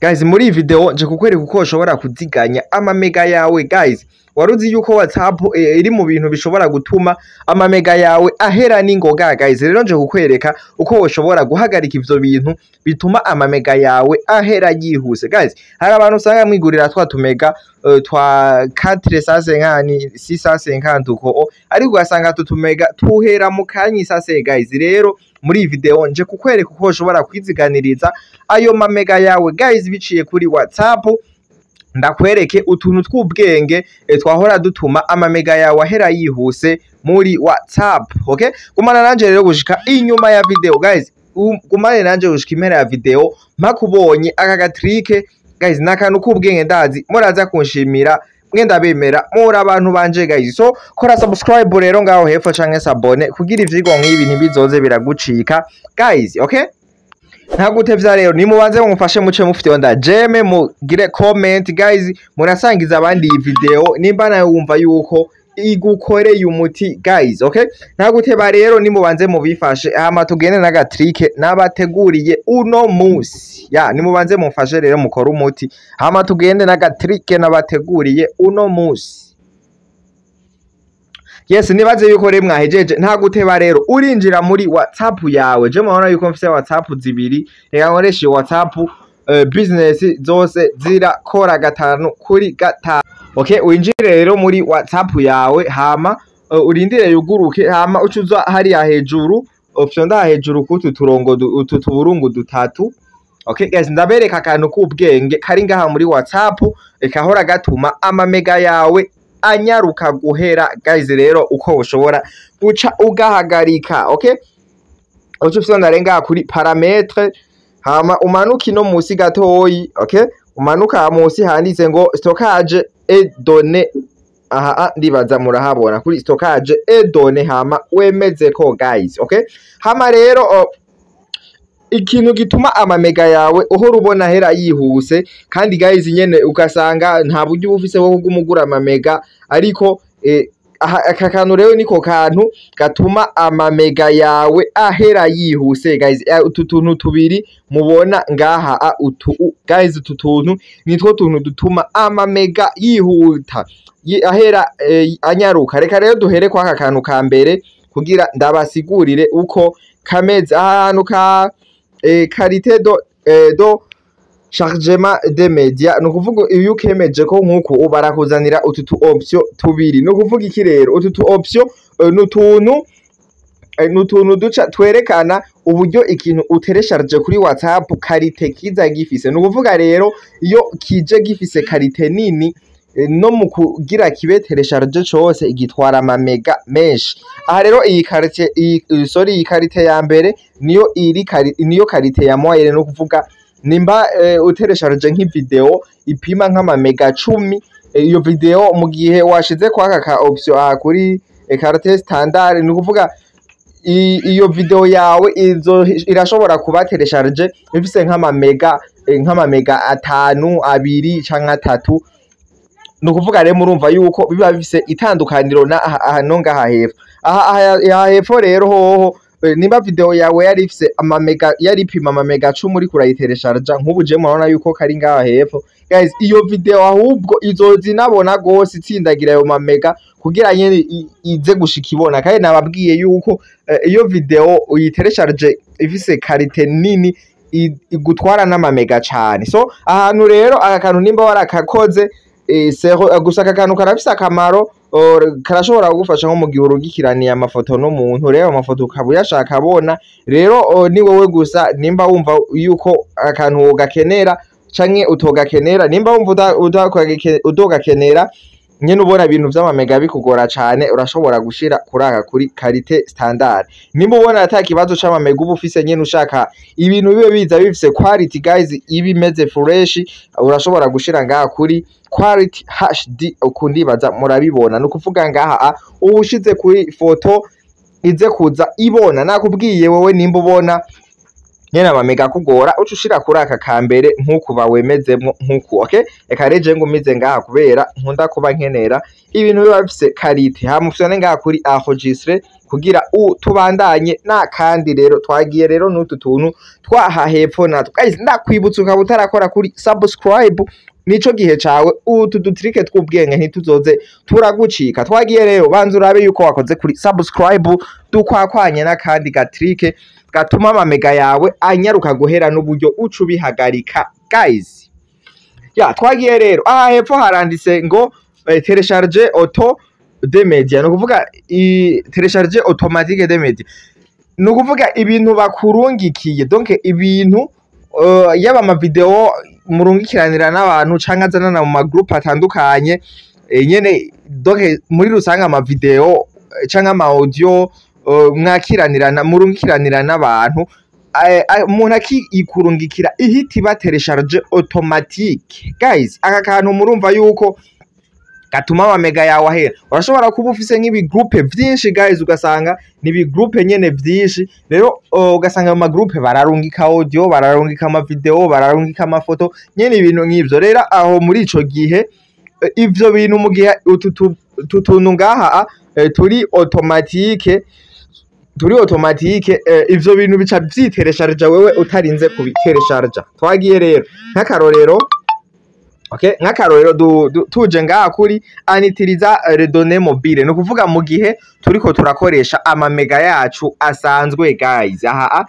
Guys, muri iyi video nje kukwereka uko ushobora kuziganya amamega yawe. Guys, waruzi yuko WhatsApp iri mu bintu bishobora gutuma amamega yawe ahera n'ingoga? Guys, rero nje kukwereka uko ushobora guhagarika ivyo bintu bituma amamega yawe ahera yihuse. Guys, hari abantu usanga mwigurira twa tumega twa 450, 650 uko, ariko ugasanga tutumega tuhera mu kanya isase. Guys, rero muri iyi video nje kukwereka uko ushobora kwiziganiriza ayo mamega yawe, guys, biciye kuri WhatsApp. Ndakwereke utuntu tw'ubwenge twahora dutuma amamega yawe ahera yihuse muri WhatsApp. Okay, gumana nanje rero gushika inyuma ya video. Guys, gumane nanje gushika impera ya video mpaka ubonye aka ga trick. Guys, n'akantu k'ubwenge, ndazi muraza kunshimira. Mwenda bemera muri abantu banje. Guys, so kora subscribe rero ngaho hepfo canke s'abonner kugira ivyigwa nk'ibi ntibizoze biragucika, guys. Okay, ntagutevya rero, nimubanze mumufashe muce mufite j'aime, mugire comment. Guys, murasangiza abandi iyi video nimba nawe wumva yuko igukoreye umuti, guys. Okay, ntaguteba rero, nimubanze mubifashe, hama tugende n'aga trick nabateguriye uno musi. Ya, nimubanze mumfashe rero mukore umuti, hama tugende n'aga trick nabateguriye uno musi. Yes, nibaze yuko rero mwahejeje. Nta guteba rero, urinjira muri WhatsApp yawe. Je murabona yuko mfise WhatsApp zibiri, reka nkoreshe WhatsApp Business, zose zirakora 5 kuri 5. Okay, winjire rero muri WhatsApp yawe, hama urindire yuguruke, hama ucuza hariya hejuru, ufyonda hejuru kutu turongo utu tuburungu dutatu. Okay guys, ndabereka akantu k'ubwenge kari ngaha muri WhatsApp kahora gatuma amamega yawe anyaruka guhera. Guys, rero uko ushobora guca ugahagarika, okay, uca ufyonda rero ngaha kuri paramètres, hama umanuka ino musi gatoyi. Okay, umanuka musi handitse ngo stockage et données. Aha ndibaza murahabona kuri stockage et données, hama wemeze ko, guys. Okay, hama rero ikintu gituma amamega yawe uhora ubona hera yihuse, kandi guys nyene ugasanga nta buryo uba ufise bwo kuguma ugura amamega, ariko aka kantu rero niko kantu gatuma amamega yawe ahera yihuse, guys. Utu tuntu tubiri mubona ngaha, utu guys, utu tuntu nitwo tuntu dutuma amamega yihuta, ahera anyaruka. Reka rero duhere kwa aka kantu ka mbere kugira ndabasigurire uko kameze. Ahantu ka qualité de chargement des médias, ni ukuvuga iyo ukemeje ko nk'uku barakuzanira utu tu option tubiri. Ni ukuvuga iki rero? Utu tu option ni utuntu duca twerekana uburyo ikintu uteresharije kuri WhatsApp qualité kiza gifise. Ni ukuvuga rero iyo kije gifise qualité nini, no mu kugira kibe téléchargé cose igitwara amamega menshi. Aha rero iyi qualité, iyi, sorry, iyi qualité ya mbere niyo iri niyo qualité ya moyenne. No kuvuga nimba uteresharije nk'ivideo ipima nk'amamega 10, iyo video mu gihe washize kwa aka ka option aha kuri qualité standard, ni ukuvuga iyo video yawe izo irashobora kuba téléchargé ifise nk'amamega 5, 2 canke 3. Ni ukuvuga rero murumva yuko biba bifise itandukaniro na aha no ngaha hepfo. Aha hepfo rero hoho, nimba video yawe yari ifise amamega, yari ipima amamega 10, uriko urayiteresharja nk'ubu, je murabona yuko kari ngaha hepfo, guys, iyo video ahubwo izoza inabona gose, itsindagira ayo mamega kugira nyene ize gushika ibona. Kandi nababwiye yuko iyo video uyiteresharje ifise qualité nini igutwara n'amamega cane. So ahantu rero aka kantu nimba warakakoze, gusa aka kantu karafise akamaro, karashobora kugufasha nko mu gihe urungikiraniye amafoto n'umuntu, rero amafoto ukaba uyashaka abona. Rero ni wowe gusa nimba wumva yuko akantu wogakenera canke utogakenera. Nimba wumva utogakenera nyene, ubona ibintu vy'amamega bikugora cane, urashobora gushira kuraka kuri qualité standard. Nimba ubona ata kibazo c'amamega uba ufise nyene, ushaka ibintu bibe biza bifise quality, guys, iba imeze fresh, urashobora gushira ngaha kuri quality HD. Uku ndibaza murabibona. Ni ukuvuga ngaha uba ushize kuri foto ize kuza ibona. Nakubwiye, wewe nimba ubona Nyene amamega akugora, uca ushira kuri aka kambere nk'uku bawemezemwo nk'uku. Okay, reka rero je ngumize ngaha kubera nkunda kuba nkenera ibintu biba bifise qualité. Hama ufyone ngaha kuri enregistrer kugira tubandanye n'akandi. Rero twagiye rero n'utu tuntu twaha hepfo natwo. Guys, ndakwibutsa, ukaba utarakora kuri subscribe, nico gihe cawe, utu dutrike tw'ubwenge ntituzoze turagucika. Twagiye rero, banza urabe yuko wakoze kuri subscribe, dukwakwanye n'akandi gatrike gatuma amamega yawe anyaruka guhera n'uburyo uca ubihagarika. Guys, ya twagiye rero aha hepfo haranditse ngo télécharge auto de média, ni ukuvuga télécharge automatique de média, ni ukuvuga ibintu bakurungikiye, donc ibintu yaba amavideo murungikiranira n'abantu canke azanana mu magroupe atandukanye, nyene donc muri rusange amavideo canke ama audio mwakiranirana, murungikiranira n'abantu, umuntu akiyikurungikira ihita iba télécharge automatique. Guys, aka kantu murumva yuko gatuma amamega yawe ahera. Urashobora kuba ufise nk'ibigroupe vyinshi, guys, ugasanga ni ibigroupe nyene vyinshi. Rero ugasanga mu magroupe bararungika audio, bararungika amavideo, bararungika amafoto, nyene ibintu nk'ivyo. Rero aho muri ico gihe ivyo bintu, mu gihe utu tuntu ngaha turi automatique, ivyo bintu bica vyiteresharja wewe utarinze kubiteresharja. Twagiye rero nk'akarorero. Okay, nk'akarorero tuje ngaha kuri en utilisant les données mobiles, ni ukuvuga mu gihe turiko turakoresha amamega yacu asanzwe. Guys, aha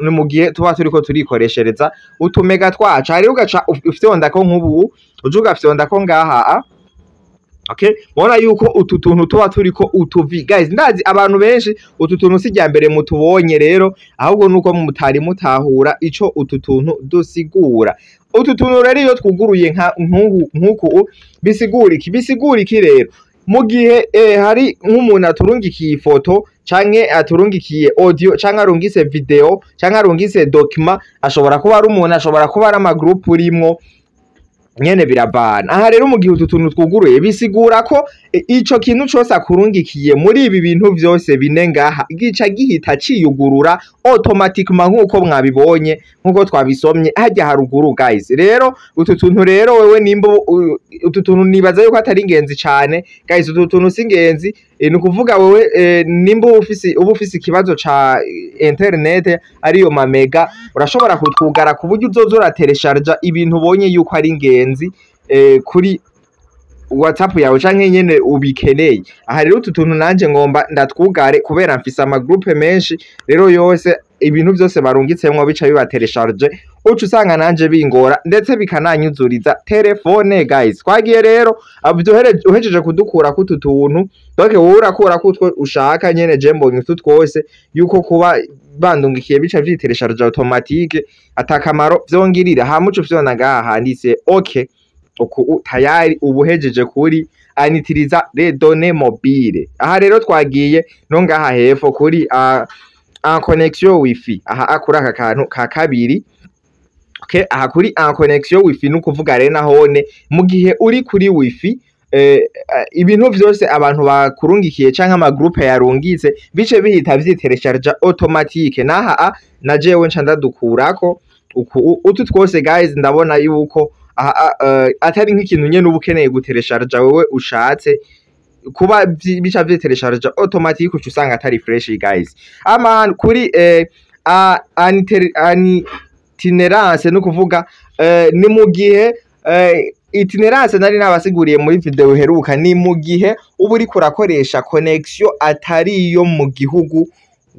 ni mu gihe tuba turiko turikoreshereza utumega twacu. Hariho ugaca ufyondako nk'ubu, uje ugafyondako ngaha. Okay, mubona yuko utu tuntu tuba turiko utuvi. Guys, ndazi abantu benshi utu tuntu si irya mbere mutubonye rero, ahubwo nuko mutari mutahura ico utu tuntu dusigura. Utu tuntu rero iyo twuguruye nka nk'uku bisigura iki? Bisigura iki rero? Mu gihe hari nk'umuntu aturungikiye ifoto canke aturungikiye audio canke arungitse video canke arungitse document, ashobora kuba ari umuntu, ashobora kuba ari amagroupe urimwo, nyene biravana. Aha rero mu gihe utu tuntu twuguruye, bisigura ko ico kintu cose akurungikiye muri ibi bintu vyose bine ngaha gica gihita ciyugurura automatiquement, nk'uko mwabibonye, nk'uko twabisomye harya haruguru. Guys, rero utu tuntu rero wewe nimba utu tuntu nibaza yuko atari ingenzi cane. Guys, utu tuntu si ingenzi. Ni ukuvuga wewe nimba uba ufise ikibazo ca internet, ariyo mamega, urashobora kutwugara ku buryo uzoza urateresharja ibintu ubonye yuko ari ingenzi kuri WhatsApp yawe canke nyene ubikeneye. Aha rero utu tuntu nanje ngomba ndatwugare kubera mfise amagroupe menshi. Rero yose, ibintu vyose barungitsemwo bica biba télécharge, uca usanga nanje bingora ndetse bikananyuzuriza telefone. Guys, twagiye rero uhejeje kudukura kutu tuntu, donc wowe urakura kutwo ushaka nyene. Je mbonye utu twose yuko kuba bandungikiye bica vyiteresharge automatique atakamaro vyongirira. Hama uca ufyonda ngaha handitse OK. Uku tayari ubuhejeje kuri en utilisant les données mobiles. Aha rero twagiye no ngaha hepfo kuri en connexion wifi, aha kuri aka kantu ka kabiri. Okay, aha kuri en connexion wifi, ni ukuvuga rero nahone mu gihe uri kuri wifi, ibintu vyose abantu bakurungikiye canke amagroupe yarungitse bice bihita vyiteresharja automatique. Naha na jewe nca ndadukurako uku utu twose. Guys, ndabona yuko aha atari nk'ikintu nyene uba ukeneye guteresharja wewe ushatse kuba bica vyiteresharja automatique, uca usanga atari fresh. Guys, ama kuri itinérance, ni ukuvuga ni mu gihe itinérance nari nabasiguriye muri video iheruka, ni mu gihe uba uriko urakoresha connexion atari iyo mu gihugu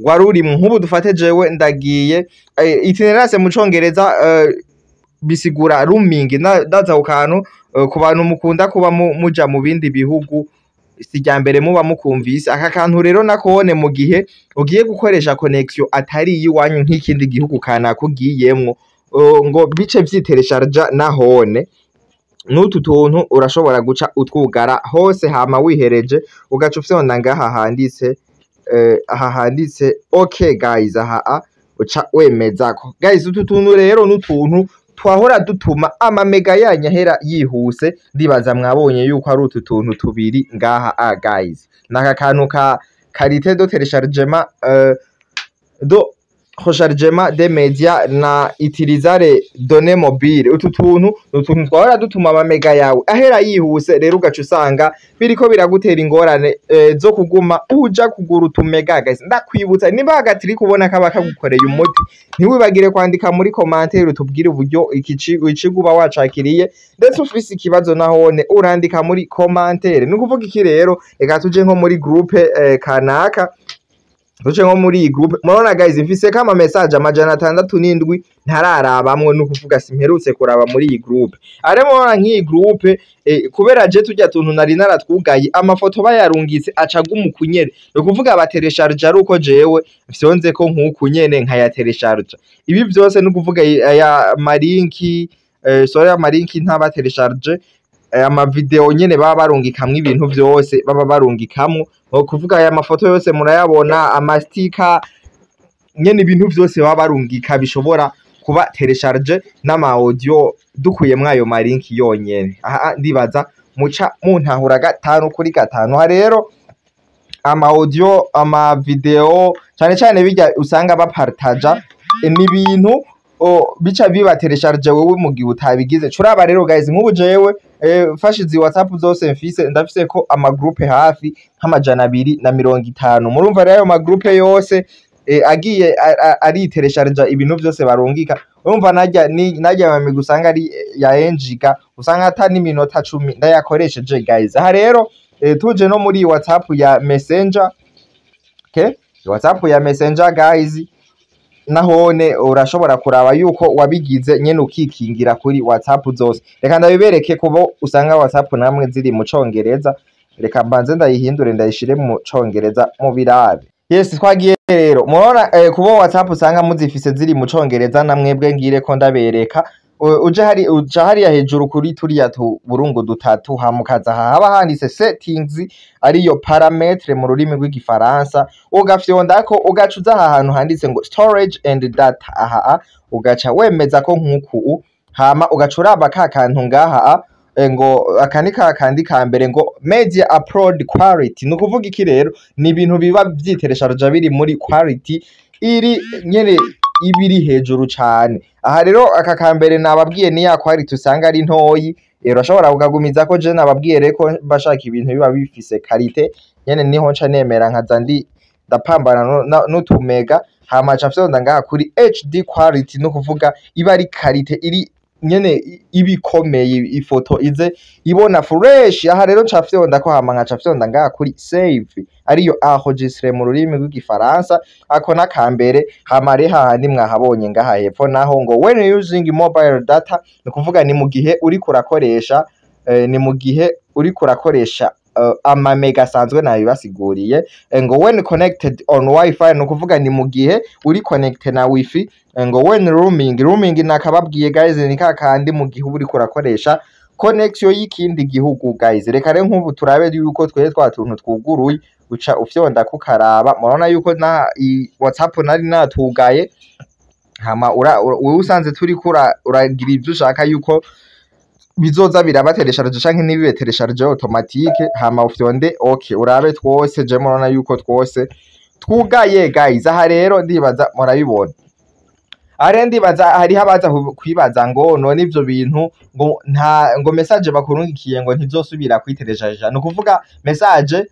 wari urimwo. Nk'ubu dufate jewe ndagiye, itinérance mu congereza bisigura roaming. Ndaza ku kantu ku bantu mukunda kuba muja mu bindi bihugu, si irya mbere muba mukumvise aka kantu. Rero nakone mu gihe ugiye gukoresha connexion atari iyiwanyu, nk'ikindi gihugu kanaka ugiyemwo, ngo bice vyiteresharja nahone, n'utu tuntu urashobora guca utwugara hose. Hama wihereje ugaca ufyonda ngaha handitse aha handitse OK. Guys, aha uca wemezako. Guys, utu tuntu rero n'utuntu twahora dutuma amamega yanyu ahera yihuse. Ndibaza mwabonye yuko ari utu tuntu tubiri ngaha. Guys, naka kantu ka qualité de téléchargement do Rechargement des médias na utiliser les données mobiles. Utu tuntu ni utuntu twahora dutuma amamega yawe ahera yihuse, rero ugaca usanga biriko biragutera ingorane zo kuguma uja kugura utumega. Guys, ndakwibutsa, niba agatiri kubona kaba kagukoreye umuti, ntiwibagire kwandika muri commentaire utubwire uburyo icigwa uba wacakiriye, ndetse ufise ikibazo nahone urandika muri commentaire. Ni ukuvuga iki rero? Reka tuje nko muri groupe kanaka, tuje nko muri iyi groupe. Murabona guys, mfise kama message 607 ntararabamwo, ni ukuvuga simperutse kuraba muri iyi groupe. Are murabona nk'iyi groupe, kubera je turya tuntu nari naratwugaye, amafoto bayarungitse aca aguma ukunyene. Ni ukuvuga bateresharja ari uko jewe fyonze ko nk'uku nyene nkayateresharja. Ibi vyose, ni ukuvuga aya malinki, sorry, amalinki ntabateresharje, amavideo nyene baba barungikamwo, ibintu vyose baba barungikamwo, ni ukuvuga aya mafoto yose murayabona, amastika nyene, ibintu vyose baba barungika bishobora kuba téléchargé n'ama audio, dukuyemwo ayo malinki yonyene. Aha ndibaza muca muntahura gatanu kuri gatanu. Aha rero ama audio, ama video, cane cane bijya usanga bapartaja, ni ibintu bica biba téléchargé wewe mu gihe utabigize. Curaba rero guys, nk'ubu jewe fashe izi WhatsApp zose mfise, ndafise ko ama groupe hafi nka 250. Murumva rero ayo ma groupe yose agiye ariteresharja ibintu vyose barungika. Urumva narya ni narya mamiga usanga ari ya enjiga, usanga ata n'iminota 10 ndayakoresheje guys. Aha rero tuje no muri WhatsApp ya Messenger. Okay, WhatsApp ya Messenger guys, nahone urashobora kuraba yuko wabigize nyene ukikingira kuri WhatsApp zose. Reka ndabibereke kubo usanga WhatsApp namwe ziri mu Congereza. Reka mbanze ndayihindure, ndayishire mu Congereza mu birabe. Yes, twagiye rero. Murabona kubo WhatsApp usanga muzifise ziri mu Congereza, na mwebwe ngire ko ndabereka. Uje hari uja hariya hejuru kuri turiya tuburungu dutatu, hamukaza haba handitse settings, ariyo paramètre mu rurimi rw'Igifaransa, ugafyondako, ugaca uza aha hantu handitse ngo storage and data. Aha ugaca wemeza ko nk'uku, hama ugaca uraba ka kantu ngaha ngo aka ni ka kandi ka mbere ngo media upload quality. Ni ukuvuga iki rero? Ni ibintu biba vyitereshaja biri muri quality iri nyene ibiri hejuru cane. Aha rero aka kambere nababwiye ni ya quality usanga ari ntoyi, urashobora kukagumiza ko. Je nababwiye rero ko bashaka ibintu biba bifise qualité nyene, niho nca nemera nkaza ndi ndapambana n'utumega, hama nca mfyonda ngaha kuri HD quality. No kuvuga iba ari qualité iri nyene ibikomeye, ifoto ize ibona fresh. Aha rero nca fyonda ko, hama nkaca fyonda ngaha kuri save, ariyo enregistrer mu rurimi rw'Igifaransa. Ako nakambere. Hama rero hahandi mwahabonye ngaha hepfo naho ngo when using mobile data, ni ukuvuga ni mu gihe uriko urakoresha ni mu gihe uriko urakoresha amamega asanzwe, nabibasiguriye. Ngo when connected on wifi, ni ukuvuga ni mu gihe uri connected na wifi. Ngo when roaming, roaming nakababwiye guys, ni kakandi mu gihe uba uriko urakoresha connection y'ikindi gihugu guys. Reka rero nk'ubu turabe yuko twere twa tuntu twuguruye. Uca ufyonda kukaraba, murabona yuko na WhatsApp nari natugaye. Hama wewe usanze turiko uragira ivyo ushaka yuko bizoza birabateresharije canke ntibibeteresharije automatique, hama ufyonde okay, urabe twose. Je murabona yuko twose twugaye guys. Aha rero ndibaza murabibona. Aha rero ndibaza hariho abaza kwibaza ngo none ivyo bintu ngo nta ngo message bakurungikiye ngo ntizosubira kwiteresharija. Ni ukuvuga message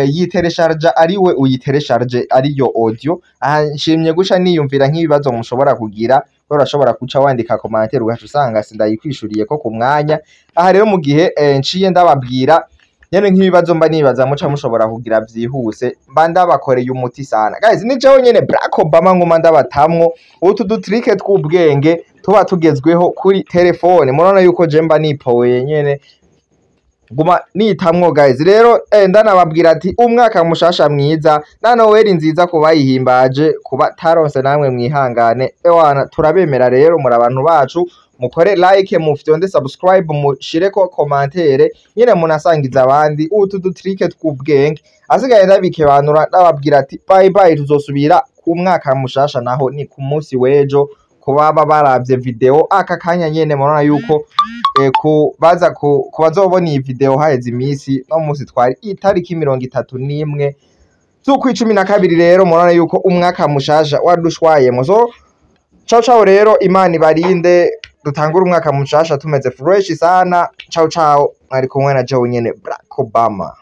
yiteresharja ariwe uyiteresharje, ariyo audio. Aha nshimye guca niyumvira nk'ibibazo mushobora kugira, kubera urashobora guca wandika commentaire ugaca usanga sindayikwishuriye ko ku mwanya. Aha rero mu gihe nciye ndababwira nyene nk'ibibazo mba nibaza muca mushobora kugira vyihuse, mba ndabakoreye umuti sana guys. Ni jewe nyene Barack Obama, nguma ndabatamwo utu dutrike tw'ubwenge tuba tugezweho kuri telefone. Murabona yuko je mba nipoye nyene, guma nitamwo guys. Rero ndanababwira ati umwaka mushasha mwiza na Noel nziza kubayihimbaje, kuba taronse namwe mwihangane. Ewana, turabemera rero, muri abantu bacu. Mukore like, mufyonde subscribe, mushireko commentaire nyene, munasangiza abandi utu dutrike tw'ubwenge. Asigaye ndabikebanura, ndababwira ati bye bye, tuzosubira ku mwaka mushasha, naho ni ku munsi w'ejo kubaba baravye video aka kanya nyene. Murabona yuko ku baza ku bazobona iyi video haheze iminsi, no munsi twari itariki 31. z'ukwa 12. Rero murabona yuko umwaka mushasha wadushwayemo. So ciao ciao rero, Imana ibarinde, dutangure umwaka mushasha tumeze fresh sana. Ciao ciao, mwari kumwe na Joe nyene, Black Obama.